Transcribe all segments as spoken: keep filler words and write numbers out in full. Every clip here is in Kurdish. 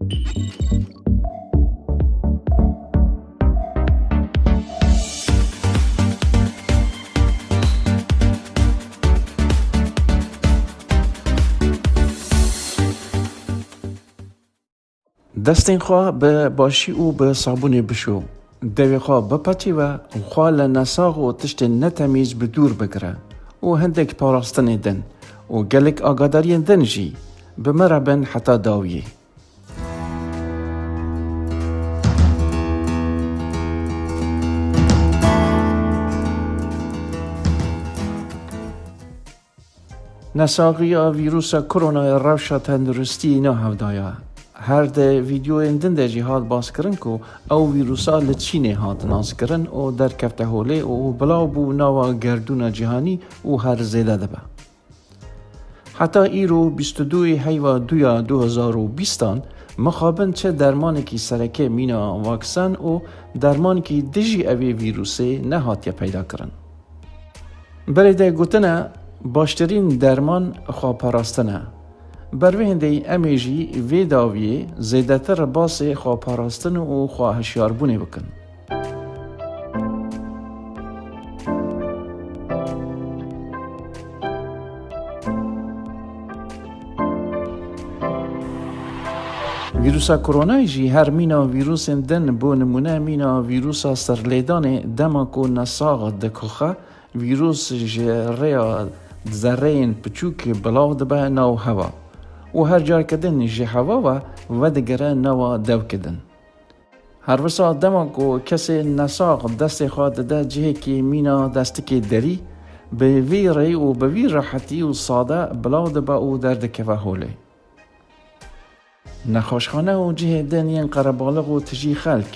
Destên xwe bi başî û bi sabûnê bişo. Dewê xwe bipeçîve û xwe li nesax û tiştên netemîz bi dûr bigire û hindek parastinê din û gelek agadariyên din jî bi me re bin heta dawiyê. Nesaxiya vîrusa koronayê rewşa tenduristiyê nahevdaya. Her di vîdeoyên din de jî hat baskirin ku ew vîrusa li Çînê hat naskirin û derkefte holê û bilav bû nava gerdûna cîhanî û her zêde dibe. Heta îro bîst û duyê heyva duya du hezar û bîstan mixabin çi dermanekî sereke mîna vaksen û dermanekî dijî evê vîrusê nehatiye peyda kirin. Berê de gotine, baştirîn derman xweparastin e. Ber vê hindê em ê jî vê dawiyê zêdetir basê xweparastin û xwehişyarbûnê bikin. Vîrusa koronayê jî her mîna vîrusên din, bo nimûne mîna vîrusa serlêdanê, dema ku nesax dikoxe, vîrus ji rêya zerreyên piçûk belav dibe nav hewa û her careke din ji hewa ve vedigere nava dewke din. Her wisa dema ku kesê nesax destê xwe dide cihekî mîna destikê derî, bi vî rêy û bi vî rehetî û sade belav dibe û derdikeve holê. Nexweşxane û cihê din yên qerebalix û tijî xelk.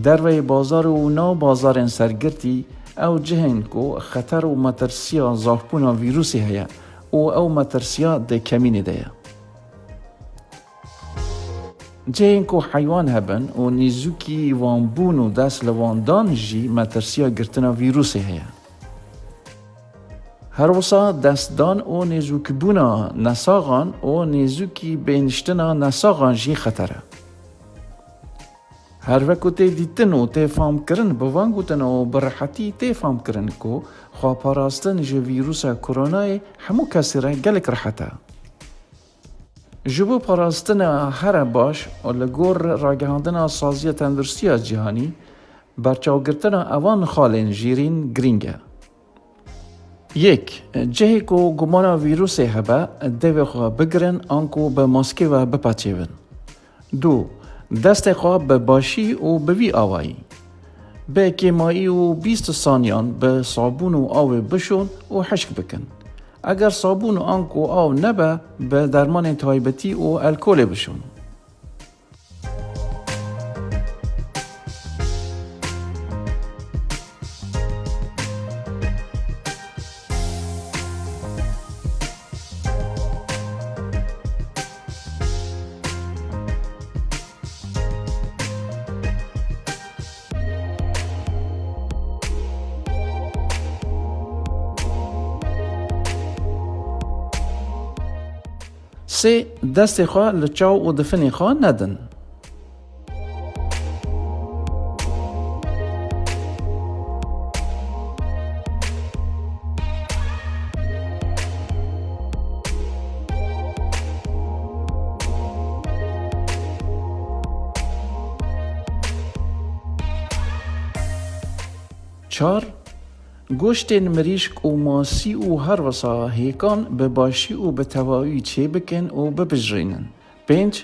Derveyê bazar û nav bazarên sergirtî, ew cihên ku xeter û metirsiya zafbûna vîrusê heye û ew metirsiya di kemînê de ye. Cihên ku heywan hebin û nêzûkî wan bûn û dest li wan dan jî metirsiya girtina vîrusê heye. Her wisa destdan û nêzûkbûna nesaxan û nêzûkî bêniştina nesaxan jî xeter e. Her wek ku tê dîtin û tê famkirin, bi van gotina û bi rehetî tê famkirin ku xweparastin ji vîrusa koronayê hemû kesî re gelek rehet e. Ji bo parastina here baş û li gor ragihandina Saziya Tenduristiya Cîhanî, berçavgirtina evan xalên jêrîn girîng e. Yek, cihê ku gumana vîrusê hebe, devê xwe bigirin anku bi maskê ve bipeçêvin. Du, destê xwe bi başî û bi vî awayî, bi kêmayî û bîst saniyan bi sabûn û avê bişon û hişk bikin. Eger sabûn anku av nebe, bi dermanên taybetî û alkolê bişon. Sê, destê xwe li çaw û difinê xwe nedin. Çar, goştên mirîşk û masî û herwisa hêkan bi başî û bi tevayî çêbikin û bibijrînin. Pênc,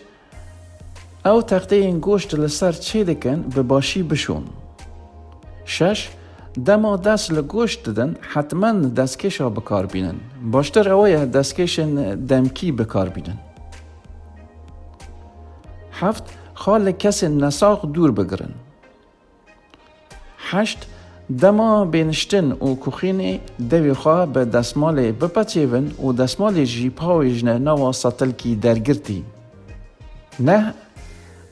ew texteyên goşt li ser çêdikin bi başî bişon. Şeş, dema dest li goşt didin, hetmen destkêşa bikar bînin. Baştir ew e destkêşên demkî bikar bînin. Heft, xwe li kesên nesax dûr bigirin. Heşt, dema bêniştin û kuxînê devê xwe bi desmalê bipeçêvin û desmalê jî pawêjne nava setilkî dergirtî. Neh,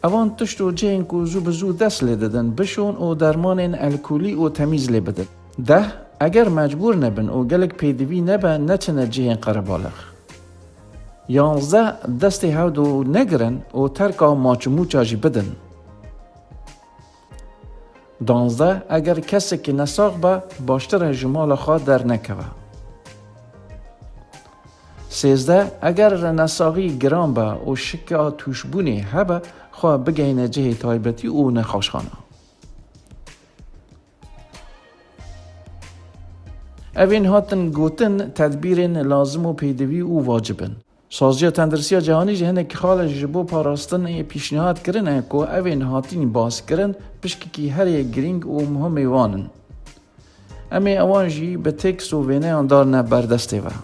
evan tişt û cihên ku zû bi zû dest lê didin bişon û dermanên alkolî û temîz lê bidin. Deh, eger mecbûr nebin û gelek pêdivî nebe, neçine cihên qerebalix. Yanzdeh, destê hevdo negirin û terka maçimûça jî bidin. Danzdeh, eger kesekî nesax be, baştir e ji mala xwe dernekeve. Sêzdeh, eger nesaxî giran be û şika tûşbûnê hebe, xwe bigeyne cihê taybetî û nexweşxana. Evên hatin gotin tedbîrên lazim û pêdivî û wacib in. Saziya Tenduristiya Cîhanî jî hinek xale ji bo parastinê pîşnîhat kirine ku evên hatîn baskirin pişkekî herê girîng û muhimê wan in. Em ê ewan jî bi têkst û wêneyan darine ber destê ve.